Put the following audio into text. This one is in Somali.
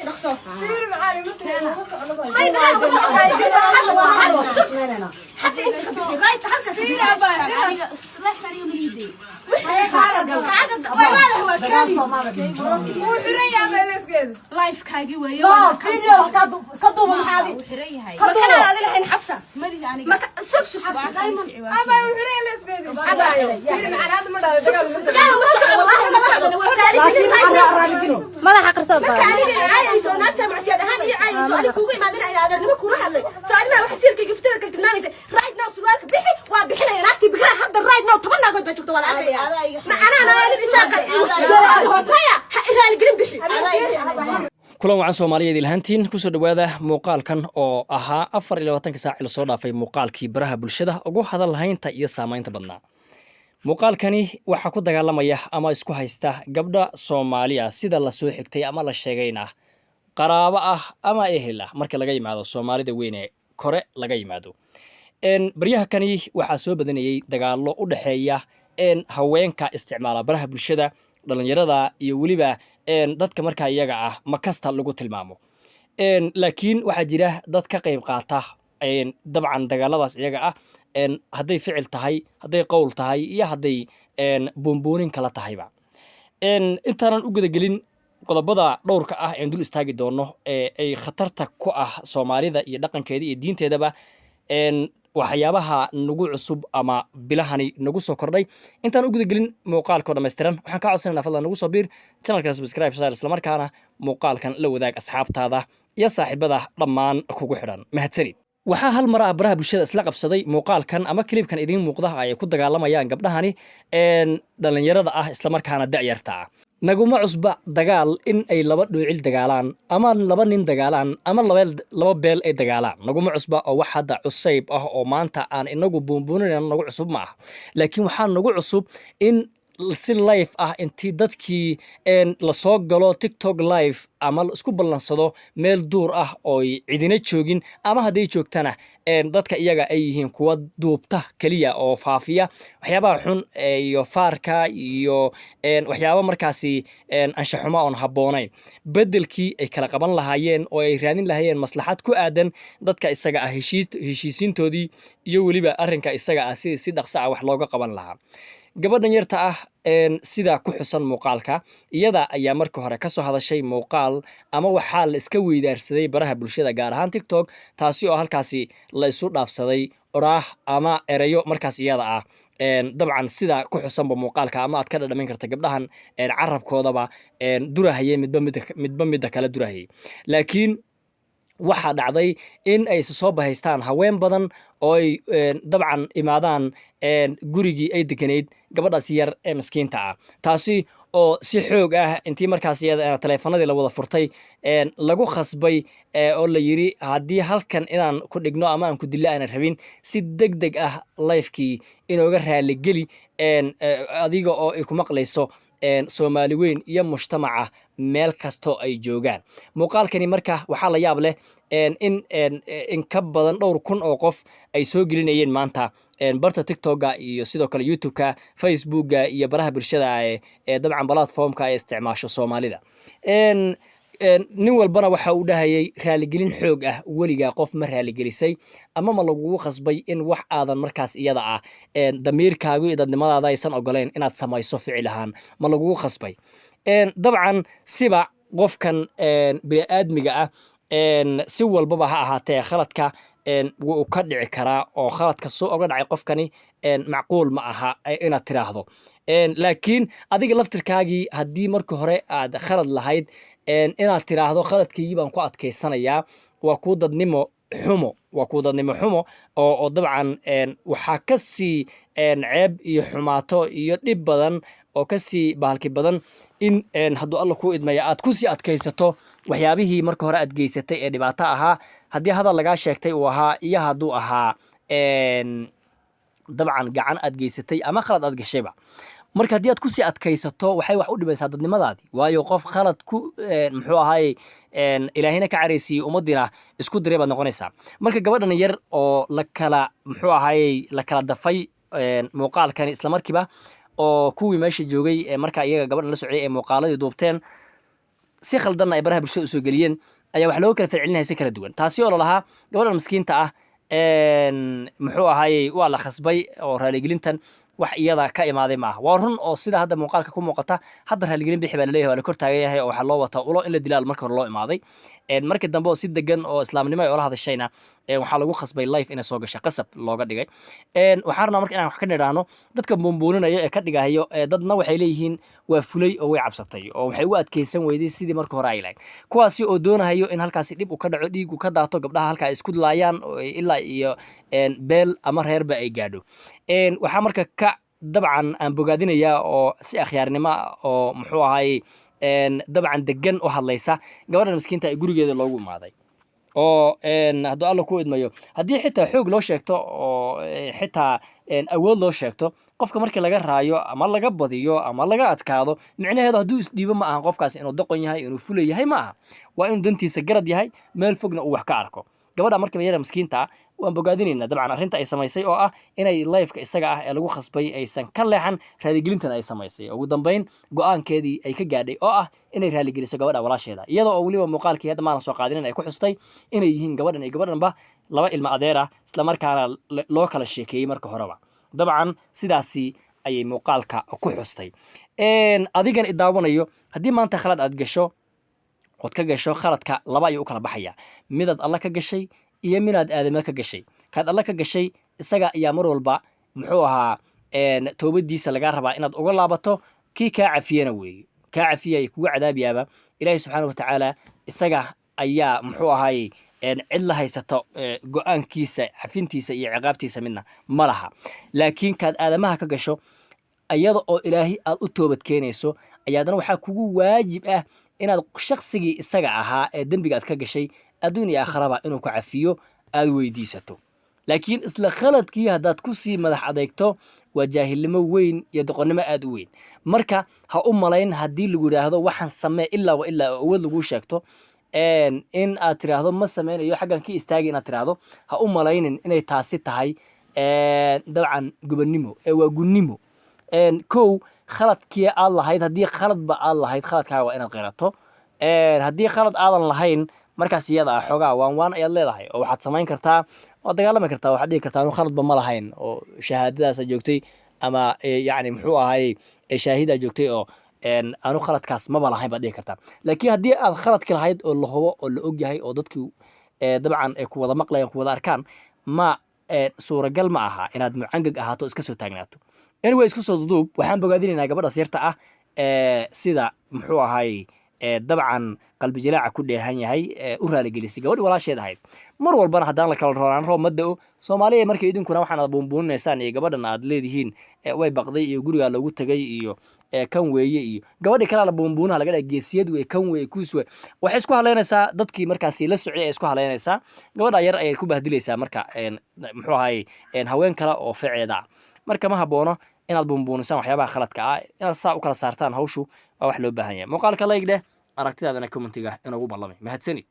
Dhaqso. May dagaal ma socdo. Hadda inta ka bixi, right, halkaas ka bixi. Aniga live aniga ma liiday. Waa kaadi. Live-kaagi weeye. No, video ka ka duuba maxaadi. Wuu xiran yahay. Ma kanaad adi lahayn, Xafsa? Madiga aniga. Marka sug, sug, sug. Dagaal ma socdo, wallahi lama hadlo. Waa Laakiin raaligelin. Raaligelin. Madaxa qarsoon. Marka aniga i caayayso, naag jaamacsiyaad ahaan ii caayayso, aniga kuugu imaadina ina adeernimo kula hadlay. So adimaa waxa siilkayga fitada kala tilmaamaysa. Right now surwaalka bixi, waa bixinaya naagtii bikraa hadda. Right now 10 naagood baa joogta, waa la arkaya. Ma anaa naalin isaaqa maya ha raaligelin bixi. Kulan wacan, Soomaaliyeed ilhantiin. Kusoo dhowaada muuqaalkan oo ahaa 24-ka saaci lasoo dhaafay muuqaalkii baraha bulshada ugu hadal lahaynta iyo saamaynta badnaa. Muuqaalkani waxaa ku dagaalamaya ama isku haysta gabdha Soomaaliya, sida lasoo xigtay ama la sheegayna qaraabo ah ama ehel ah, marka laga yimaado Soomaalida weyne kore laga yimaado. Baryaha kani waxaa soo badanayey dagaallo u dhexeeya haweenka isticmaala baraha bulshada, dhalinyarada iyo weliba dadka markaa iyaga ah makasta lagu tilmaamo. Laakiin waxaa jira dad ka qayb qaata dabcan dagaaladaas iyaga ah, hadday ficil tahay, hadday qowl tahay iyo hadday buunbuunin kala tahayba. Intaanan u gudagelin qodobada dhowrka ah een dul istaagi doono ee ay khatarta ku ah Soomaalida iyo dhaqankeeda iyo diinteedaba, waxyaabaha nagu cusub ama bilahani nagu soo kordhay, intaan u gudagelin muuqaalkoo dhammaystiran, waxaan kaa codsanayna fadlan nagu soo biir channelkan, subscribe saar, islamarkaana muuqaalkan la wadaag asxaabtaada iyo saaxiibada dhammaan kugu xidhan. Mahadsanid. Waxaa hal mar ah baraha bulshada isla qabsaday muuqaalkan ama clipkan idiin muuqda ay ku dagaalamayaan gabdhahani dhalinyarada ah, islamarkaana da'yarta ah. Naguma cusba dagaal in ay laba dhoocil dagaalaan ama laba nin dagaalaan ama laba beel ay dagaalaan. Naguma cusba oo wax hadda cusayb ah oo maanta aan inagu buunbuuninayno nagu cusub ma ah, laakiin waxaa nagu cusub in si live ah intii dadkii lasoo galo TikTok live ama la isku ballansado meel duur ah ooy cidina joogin, ama hadday joogtana dadka iyaga ay yihiin kuwa duubta keliya oo faafiya waxyaabaha xun iyo faarka iyo waxyaaba markaasi anshaxumo oon habboonayn, beddelkii ay kala qaban lahaayeen oo ay raadin lahaayeen maslaxad ku aadan dadka isaga ah heshiisiintoodii iyo weliba arrinka isaga ah si dhaqso ah wax looga qaban lahaa. Gabadhan yarta ah, sida ku xusan muuqaalka, iyada ayaa marka hore kasoo hadashay muuqaal ama waxaa la iska weydaarsaday baraha bulshada, gaar ahaan TikTok, taasi oo halkaasi la isu dhaafsaday oraah ama erayo markaas iyada ah. Dabcan sida ku xusanba muuqaalka ama aad ka dhadhamin karta, gabdhahan carabkoodaba durahayay, midba midda kale durahayay. Laakiin waxaa dhacday in ay isu soo bahaystaan haween badan oo ay dabcan imaadaan gurigii ay degenayd gabadhaas yar ee miskiinta ah, taasi oo si xoog ah intii markaas iyada taleefanadii la wada furtay lagu khasbay oo la yiri haddii halkan inaan ku dhigno ama aan ku dillo aanan rabin, si deg deg ah livekii inooga raaligeli, adiga oo ay ku maqlayso Soomaali weyn iyo mujtamaca meel kastoo ay joogaan. Muuqaalkani marka waxaa la yaab leh in ka badan dhowr kun oo qof ay soo gelinayeen maanta barta TikToka iyo sidoo kale YouTube-ka, Facebooka iyo baraha bulshada ee dabcan platformka ay isticmaasho Soomaalida. een een Nin walbana waxa uu dhahayay raaligelin xoog ah. Weligaa qof ma raaligelisay ama ma lagugu khasbay in wax aadan markaas iyada ah damiirkaagu iyo dadnimadaada aysan ogoleyn inaad samayso ficil ahaan ma lagugu khasbay? Dabcan siba qofkan bini'aadmiga ah, si walbaba ha ahaatee, khaladka wuu ka dhici karaa oo khaladka soo oga dhacay qofkani macquul ma aha inaad tiraahdo. Laakiin adiga laftirkaagii haddii marka hore aad khalad lahayd, inaad tiraahdo khaladkaygii baan ku adkaysanayaa, waa kuu dadnimo xumo, waa kuu dadnimo xumo oo dabcan waxaa ka sii ceeb iyo xumaato iyo dhib badan oo ka sii bahalki badan in hadduu Alla kuu idmaya aad ku sii adkaysato waxyaabihii marka hore aad geysatay ee dhibaato ahaa, haddii hadal lagaa sheegtay uu ahaa iyo hadduu ahaa dabcan gacan aad geysatay ama khalad aad gashayba. Marka haddii aad kusii adkaysato, waxay wax u dhimaysaa dadnimadaadii, waayo qof khalad ku muxuu ahaayey Ilaahayna ka caraysiiyey, ummaddiina isku diray baad noqonaysaa. Marka gabadhan yar oo la kala muxuu ahaayey la kala dafay muuqaalkani islamarkiiba oo kuwii meesha joogay ee markaa iyaga gabadhan la socday ee muuqaaladii duubteen. Si khaldanna ay baraha bulshada usoo geliyeen ayaa wax looga kala falcelinaya si kala duwan, taasi oo lalahaa gabadhan miskiinta ah, muxuu ahaayey, waa la khasbay oo raaligelintan wax iyada ka imaaday maaha. Waa run oo sida hadda muuqaalka ku muuqata, hadda raaligelin bixi baa laleeyahay, waa la kor taagan yahay oo waxaa loo wataa ulo in la dilaal marka hore loo imaaday. Markii dambe oo si degan oo islaamnimo ay ula hadashayna, waxaa lagu khasbay live inay soo gasha, qasab looga dhigay. Waxaan rabnaa marka inaan wax ka nidhaahno dadka buunbuuninaya ee ka dhigahayo. Dadna waxay leeyihiin waa fulay oo way cabsatay oo waxay u adkeysan weyday sidii marka hore ay lahayd, kuwaasi oo doonahayo in halkaasi dhib uu ka dhaco, dhiig uu ka daato, gabdhaha halka ay isku laayaan oo ay ilaa iyo beel ama reerba ay gaadho. Waxaa marka ka dabcan aan bogaadinayaa oo si akhyaarnimo ah oo, muxuu ahaayey, dabcan degan u hadlaysa gabadhan miskiinta ee gurigeeda loogu imaaday oo hadduu Alla ku idmayo, haddii xitaa xoog loo sheegto oo xitaa awood loo sheegto, qofka markii laga raayo ama laga badiyo ama laga adkaado, micnaheedu hadduu isdhiibo ma ahan qofkaas inuu doqon yahay, inuu fula yahay ma aha. Waa inuu dantiisa garad yahay, meel fogna uu wax ka arko. Gabadha markaba yara miskiinta ah waan bogaadinaynaa dabcan arrinta ay samaysay oo ah inay liveka isaga ah ee lagu khasbay aysan ka leexan, raaligelintan ay samaysay, ugu dambeyn go-aankeedii ay ka gaadhay oo ah inay raaligeliso gabadha walaasheeda, iyadoo oo weliba muuqaalkii hadda maanan soo qaadinin ay ku xustay inay yihiin gabadhan iyo gabadhanba laba ilmo adeer ah, islamarkaana loo kala sheekeeyey marka horeba. Dabcan sidaasi ayay muuqaalka ku xustay. Adigan i daawanayo, haddii maanta khalad aad gasho ood ka gasho, khaladka laba ayuu u kala baxaya: midaad Alla ka gashay iyo minaad aadame ka gashay. Kaad Alla ka gashay isaga ayaa mar walba, muxuu ahaa, toobadiisa lagaa rabaa inaad uga laabato. Kii kaa cafiyena weeye, kaa cafiyay kuga cadaabiyaaba Ilaahay subxaana watacaala isaga ayaa, muxuu ahaayey, cid la haysato go-aankiisa, cafintiisa iyo ciqaabtiisa midna ma laha. Laakiin kaad aadamaha ka gasho, iyada oo Ilaahay aad u toobad keenayso, ayaa haddana waxaa kugu waajib ah inaad shaqsigii isaga ahaa ee dembiga aad ka gashay adduun iyo aakharaba inuu ku cafiyo aad weydiisato. Laakiin isla khaladkii haddaad kusii madax adeegto, waa jaahilnimo weyn iyo doqonnimo aad u weyn. Marka ha u malayn haddii lagu yidhaahdo waxaan samee ilaa wa ilaa oo awood laguu sheegto, in aad tiraahdo ma sameynayo, xaggan ka istaagi inaad tiraahdo, ha u malaynin inay taasi tahay dabcan gobonnimo ee waa gunnimo. Kow, khaladkii aad lahayd, haddii khaladba aad lahayd, khaladkaaga waa inaad qirato. Haddii khalad aadan lahayn, markaas iyada ah xoogaa waan waan ayaad leedahay oo waxaad samayn kartaa, waad dagaalami kartaa, waxaad dhihi kartaa anu khaladba ma lahayn oo shahaadadaasa joogtay ama yacni, muxuu ahaayey, shaahidaa joogtay oo anu khaladkaas maba lahayn baad dhihi kartaa. Laakiin haddii aad khaladki lahayd oo la hubo oo la og yahay oo dadku dabcan ay ku wada maqlayaan, ku wada arkaan, ma suuragal ma aha inaad mucangag ahaato o iska soo taagnaato. Anyway, isku soo duduub, waxaan bogaadinaynaa gabadhaas yarta ah sida, muxuu ahaayey, dabcan qalbi jilaaca ku dheehan yahay u raaligelisay gabadhi walaasheed ahayd. Mar walbana haddaan la kala roonaan roob ma da'o. Soomaaliya, marka idinkuna waxaan aad buunbuuninaysaan iyo gabadhan aad leedihiin way baqday iyo gurigaa loogu tegay iyo kan weeye iyo gabadhi kalaa la buunbuunaha laga dhaha geesiyad wey, kan weeye, kuus wey, waxay isku haleynaysaa dadkii markaasi la socday ay isku haleynaysaa. Gabadha yar ayay ku bahdilaysaa marka, muxuu ahaayey, haween kale oo ficeeda ah. Marka ma haboono inaad buunbuunisaan waxyaabaha khaladka ah. Inaad saa u kala saartaan hawshu waa wax loo baahan yahay. Muuqaalka like dheh, aragtidaadana commentiga inoogu ballamay. Mahadsanid.